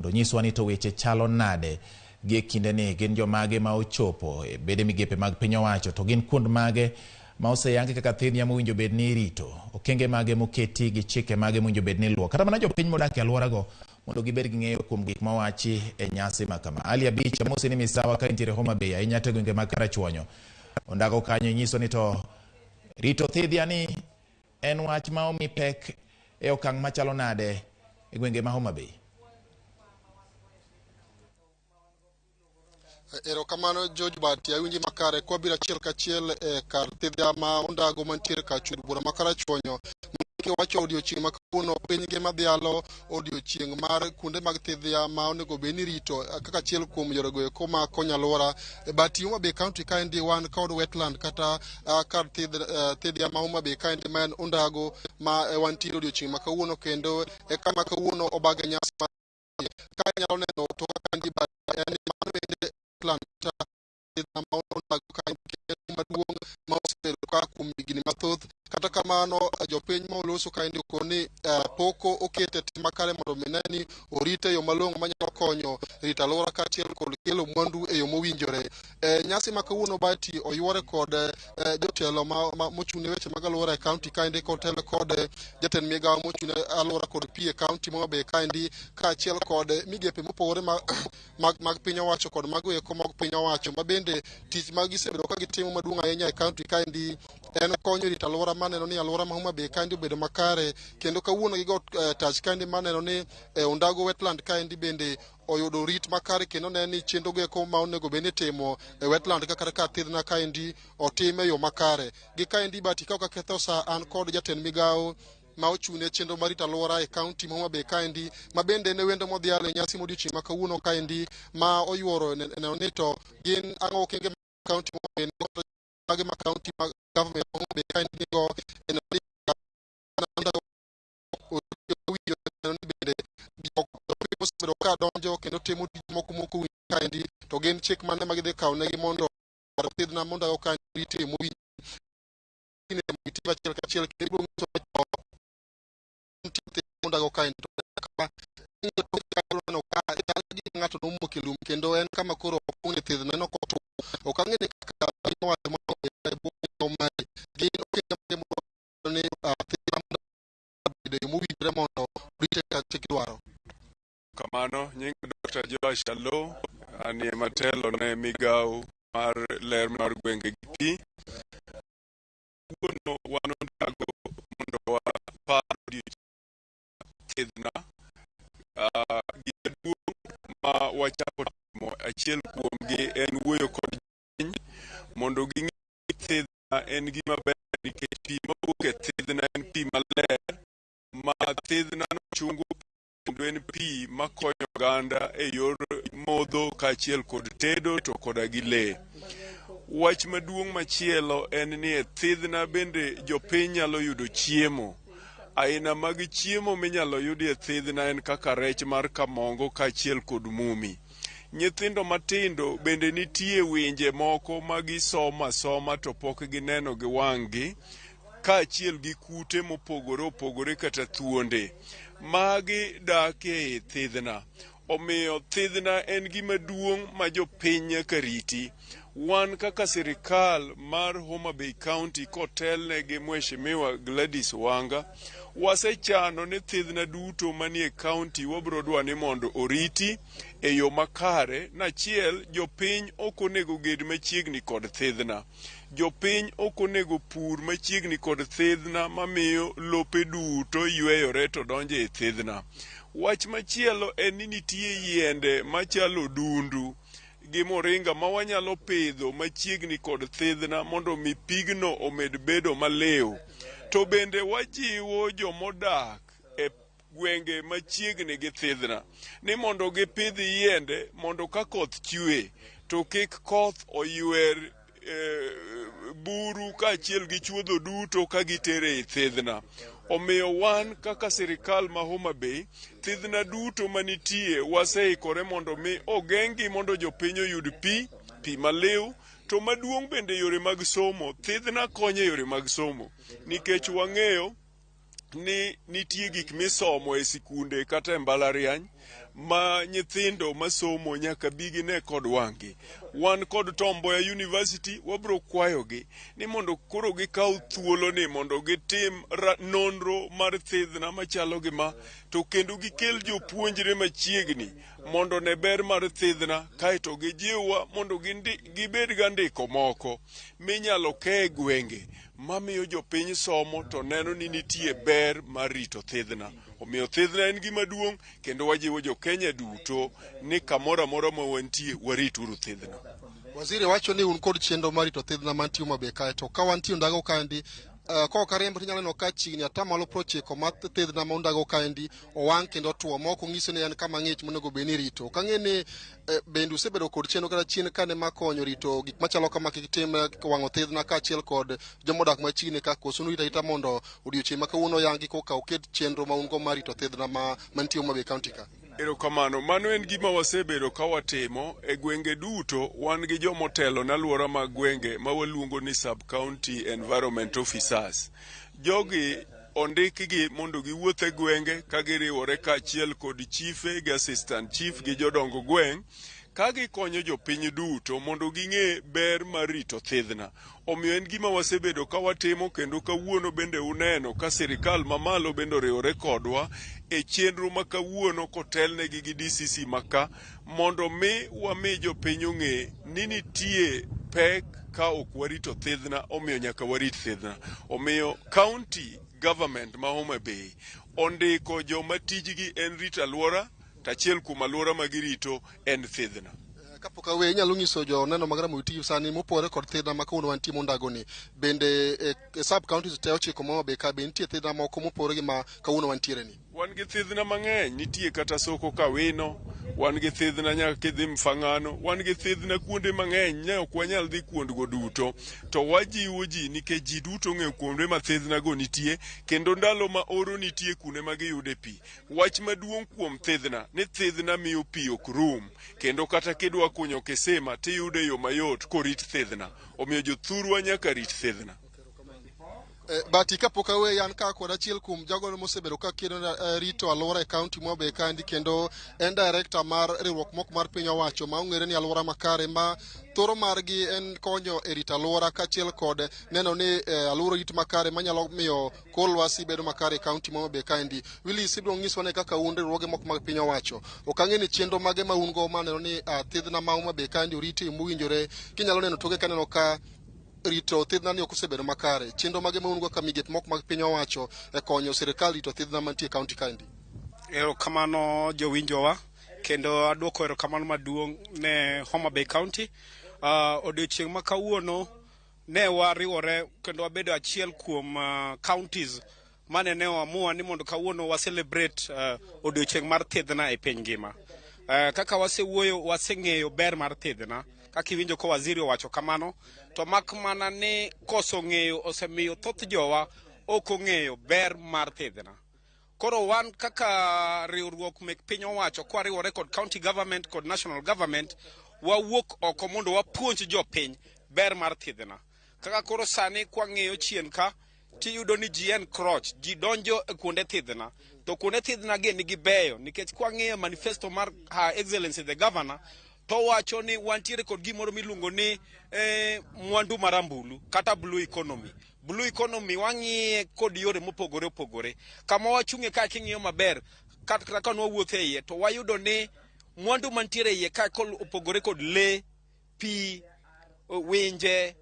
Mondo onyiswa ni to weche chalo nade gi e kindeni, gin jomage ma ochopo e bede migepe mag piny owacho, to gin kuond mage ma oseyangi kaka thidhnya mowinjo bed ni irito, okenge mage moketi gi chike mage mowinjo bed ni iluwo, kata mana jopiny modak e alworago mondo gibed gi ng'eyo kuom gik mawachi e nyasi ma kama. Ali Abich, amosi ni misawa ka intiere Homa Bay, ahinya to e gwenge mag Karachuonyo. Ondago kanyo inyiso ni to rito thidhya ni en wach ma omi pek e okang' machalo nade e gwenge ma Homa Bay? Erokamano George Bati, awinji makare. Kwabiro achiel kachiel e kar thidhya ma Ondago mantiere kar chud bura ma Karachuonyo. Kiwacho odiochieng' ma kawuono piny ngima dhialo odiochieng' mar kuonde mag thidhya ma onego bed ni rito kaka achiel kuom yorego eko ma konyo alwora. E Bati Homa Bay County kaendi wan kod wetland kata kar thidhya ma Homa Bay kaendi ma en Ondago ma wantiere odiochieng' ma kawuono kendo e kama kawuono obage nyasi mar ka inyalo neno to kaendi en mano bende wetland kata thidhya ma Ondago kaendi maduong' ma osebedo ka kuom higni mathoth. Kata kamano jopiny ma oloso kaendi okoni pok okete e tim makare mondo mi ne ni orite e yo malong'o manyalo konyo rito alwora kaachiel kod kelo mwandu e yo mowinjore. Nyasi ma kawuono Bati oyuore kod jotelo mochung' ne weche mag alwora e kaunti kaendi kotelo kod jatend migawo mochung' ne alwora kod pi e kaunti ma Homa Bay kaendi kaachiel kod migepe mopogore mag piny owacho kod mago eko mag piny owacho ma bende tich ma gisebedo ka gitimo maduong' ahinya e kaunti kaendi en konyo rito alwora maneno ni alwora ma Homa Bay kaendi obedo makare kendo kawuono gigo tach kaendi maneno ni Ondago wetland kaendi bende oyudo rit makare kendo ne ni chenro go eko ma onego bed ni itimo e wetland kaka kar thidhna kaendi otim e yo makare. Gi kaendi Bati ka ok aketho sa an kod jatend migawo ma ochung' ne chenro mar rito alwora e kaunti ma Homa Bay kaendi ma bende ne wendo modhial e nyasi modiochieng' ma kawuono kaendi ma oyuoro neno ni to gin ang'o okenge ma kaunti ma Homa Bay nigo mage ma kaunti ma government ma Homa Bay kaendi nigo e neno ni neno ni bende jopiny osebedo ka donjo kendo timo tije moko moko kaendi to gin chik mane ma gidhi kawo negi mondo thidhna mondo kaendi rite mowinjo gitim achiel kachiel kendo ibiro nyiso ni to nitie mondo kaendi to kama neno ka chal gi ng'ato nomoko e lum kendo en kama koro opong' e thidhna neno kotwo ok ang'e ni kaka piny owacho ma e bwo mari gin okenge mage mondo ni thidhna mondo obedo e yo mowinjore mondo rite kaka chik dwaro. Kamano, nyinga Dr. Joash Aloo, anie matelo ne migawo mar ler mar gwenge gi pi. Kawuono wan Ondago mondo wapar odiochieng' thidhna. Gima duong' ma wachako timo achiel kuomgi en wuoyo kod jopiny mondo ging'e ni thidhna en gima ber nikech pi mawuok e thidhna en pi maler ma thidhna no chungo kendo en pi makonyo oganda e yor modho kaachiel kod tedo to koda gi lee. Wach maduong' machielo en ni e thidhna bende jopiny nyalo yudo chiemo. Aina mag chiemo minyalo yudi e thidhna en kaka rech mar kamongo kaachiel kod mumi. Nyithindo matindo bende nitie winje moko ma gisomo asoma to pok gineno gi wang'gi kaachiel gi kute mopogore opogore kata thuonde. Magi dak e thidhna. Omiyo thidhna en gima duong' ma jopiny nyaka riti. Wan kaka sirikal mar Homa Bay County kotelne gi Mheshimiwa Gladys Wanga, wasechano ni thidhna duto manie county wabiro dwa ni mondo oriti e yo makare. Nachiel, jopiny ok onego ged machiegni kod thidhna. Jopiny ok onego pur machiegni kod thidhna mamiyo lope duto yweyore to donjo e thidhna. Wach machielo en ni nitie yiende machalo odundu gi moringa ma wanyalo pidho machiegni kod thidhna mondo mi pigno omed bedo maliw. To bende wajiwo jomodak e gwenge machiegni gi thidhna ni mondo gipidh yiende mondo ka koth chwe to kik koth oywer buru kaachiel gi chuodho duto ka gitere e thidhna. Omiyo wan kaka sirikal ma Homa Bay, thidhna duto manitie waseikore mondo mi ogeng'gi mondo jopiny oyud pi, pi maliw, to maduong' bende yore mag somo. Thidhna konyo e yore mag somo nikech wang'eyo ni nitie gik misomo e sikunde kata e mbalariany. ma nyithindo masomo nyaka bi gine kod wang'gi. Wan kod Tom Mboya University, wabiro kwayogi ni mondo koro gikaw thuolo ni mondo gitim nonro mar thidhna machalo gi ma, to kendo gikel jopuonjre machiegni mondo ne ber mar thidhna, kaeto gijiwwa mondo gibed ga ndiko moko minyalo ke e gwenge mamiyo jopiny somo to neno ni nitie ber mar rito thidhna. Omiyo thidhna en gima duong' kendo wajiwo jo Kenya duto ni kamoro amora ma wantie warituru thidhna. Waziri wacho ni un kod chenro mar rito thidhna mantie Homa Bay kae, to ka wantie Ondago kaendi, ka ok ariembo tinyalo neno ka chiegni 90% mar thidhna ma Ondago kaendi owang' kendo otuo, ma ok onyiso ni en kama ng'ich monego bed ni irito. Ok ang'e ni bende usebedo kod chenro kata chien kane makonyo rito gik machalo kama kik tim wang'o thidhna kaachiel kod joma odak machiegni ka, koso urito arita mondo odiochieng' ma kawuono oyangi koka uket chenro ma un go mar rito thidhna ma mantie Homa Bay County ka? Erokamano. Mano en gima wasebedo ka watimo e gwenge duto. Wan gi jomotelo ne alwora mag gwenge ma waluongo ni sub county environment officers. Jogi ondikgi mondo giwuoth e gwenge ka giriwore kaachiel kod chife gi assistant chief gi jodong gweng' ka gikonyo jopiny duto mondo ging'e ber mar rito thidhna. Omiyo en gima wasebedo ka watimo, kendo kawuono bende uneno ka sirikal mamalo bende oriwore kodwa e chenro ma kawuono kotelnegi gi DCC maka mondo mi wami jopiny ong'e ni nitie pek ka ok warito thidhna, omiyo nyaka warit thidhna. Omiyo county government ma Homa Bay ondiko joma tijgi en rito alwora, to achiel kuom alwora ma girito en thidhna. Kapok awe, inyalo nyiso joneno mag Ramogi TV sani, mopogore kod thidhna ma kawuono wantie Mondago ni, bende e sub counties te 9 ma Homa Bay ka, be nitie thidhna moko mopogore gi ma kawuono wantiere ni? Wan gi thidhna mang'eny, nitie kata soko Kawino, wan gi thidhna nyaka kidhi Mfangano, wan gi thidhna kuonde mang'eny, ne ok wanyal dhi kuondgo duto. To wajiwo ji nikech ji duto ong'eyo kuonde ma thidhna go nitie, kendo ndalo ma oro nitie kuonde ma giyude pi. Wach maduong' kuom thidhna ni thidhna miyo pi ok rum, kendo kata kidwa kunyo kisima tiyude e yo mayot korit thidhna. Omiyo jothurwa nyaka rit thidhna. Bati, kapok aweyi, an ka kod achiel kuom jogo mosebedo ka kedo rito alwora e kaunti ma Homa Bay kaendi, kendo en director mar riwruok moko mar piny owacho ma ong'ere ni Alwora Makare, ma thoro margi en konyo e rito alwora kaachiel kod neno ni alwora orit makare manyalo miyo kor lwasi bedo makare e kaunti ma Homa Bay kaendi. Willis, ibiro nyiswa ne kaka un riwruoge moko mag piny owacho, ok ang'e ni chenro mage ma un go maneno ni thidhna ma Homa Bay kaendi oriti e yo mowinjore. Kinyalo neno toke kaneno ka rito thidhna ni ok osebedo makare, chenro mage ma un go ka migepe moko mag piny owacho e konyo sirikal rito thidhna mantie e kaunti kaendi? Erokamano jowinjowa, kendo aduoko erokamano maduong' ne Homa Bay County. Odiochieng' ma kawuono ne wariwore kendo wabedo achiel kuom counties mane ne oamua ni mondo kawuono wa celebrate odiochieng' mar thidhna e piny ngima. Kaka wasewuoyo, waseng'eyo ber mar thidhna, kaka iwinjo ka waziri owacho kamano, to mak mana ni koso ng'eyo osemiyo thoth jowa ok ong'eyo ber mar thidhna. Koro wan kaka riwruok mek piny owacho, kwariwore kod county government kod national government, wawuok oko mondo wapuonj jopiny ber mar thidhna. Kaka koro sani kwang'iyo chien ka, tiyudo ni ji encroach, ji donjo e kuonde thidhna, to kuonde thidhna gi nigi beyo, nikech kwang'iyo manifesto mar Her Excellency the Governor, to wacho ni wantiere kod gimoro miluongo ni mwandu marambulu kata blue economy. Blue economy wang'iye kod yore mopogore opogore. Kama wachung'e ka king'iyo maber, kata ka nwawuotho e iye, to wayudo ni mwandu mantiere e iye ka opogore kod lee, pi, winje,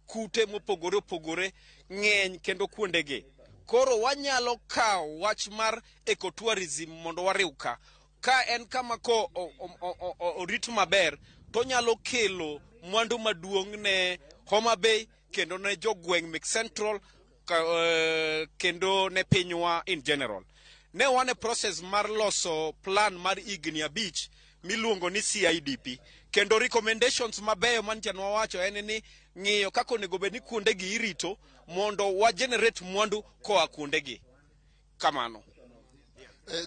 kute mopogore opogore ng'eny kendo kuondegi. Koro wanyalo kawo wach mar ecotourism mondo wariw ka. Ka en kama ko orit maber, to nyalo kelo mwandu maduong' ne Homa Bay kendo ne jogweng' mek Central kendo ne pinywa in general. Ne wan e process mar loso plan mar higni 5 miluongo ni CIDP, kendo recommendations mabeyo mantie nwawacho en ni ng'iyo kaka onego bed ni kuondegi irito mondo wa generate mwandu koa kuondegi. Kamano.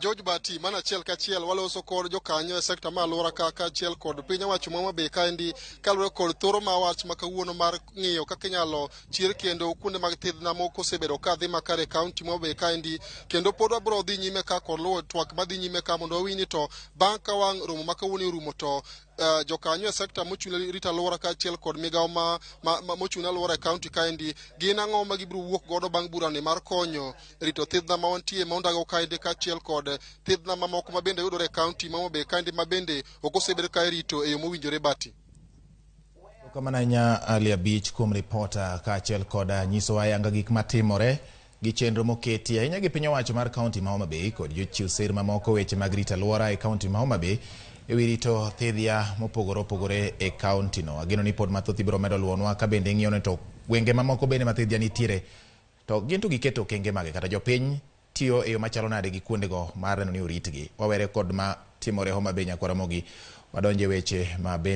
George Bati, mana achiel kachiel waloso kod jokanyo e sekta ma alwora ka kaachiel kod piny owacho ma Homa Bay kaendi, kaluwore kod thoro ma wach ma kawuono mar ng'iyo kaka inyalo chier kendo kuonde mag thidhna moko osebedo ka dhi makare e kaunti ma Homa Bay kaendi. Kendo pod wabiro dhi nyime ka kod luwo twak madhi nyime ka mondo wawinj ni to bang' ka wang' romo ma kawuono orumo to jokanyo e sekta mochung' ne rito alwora kaachiel kod migawo ma mochung' ne alwora e kaunti kaendi gin ang'o ma gibiro wuok godo bang' burani mar konyo rito thidhna ma wantie ma Ondago kaendi, kaachiel kod thidhna mamoko ma bende yudore e kaunti ma Homa Bay kaendi ma bende ok osebed ka irito e yo mowinjore, Bati. Erokamano ahinya, Ali Abich, kuom ripota kaachiel kod nyisowa ayanga gik matimore gi chenro moketi ahinya gi piny owacho mar kaunti ma Homa Bay kod jochiw sir mamoko weche mag rito alwora e kaunti ma Homa Bay e wi rito thidhya mopogore opogore e kaunti no. Ageno ni pod mathoth ibiro medo luwonwa ka bende ing'iyo ni to gwenge mamoko bende ma thidhya nitiere to gin to giketo okenge mage, kata jopiny tiyo e yo machalo nade gi kuondego mar neno ni oritgi. Wawere kod ma timore Homa Bay, nyakwara Ramogi, wadonje weche ma bende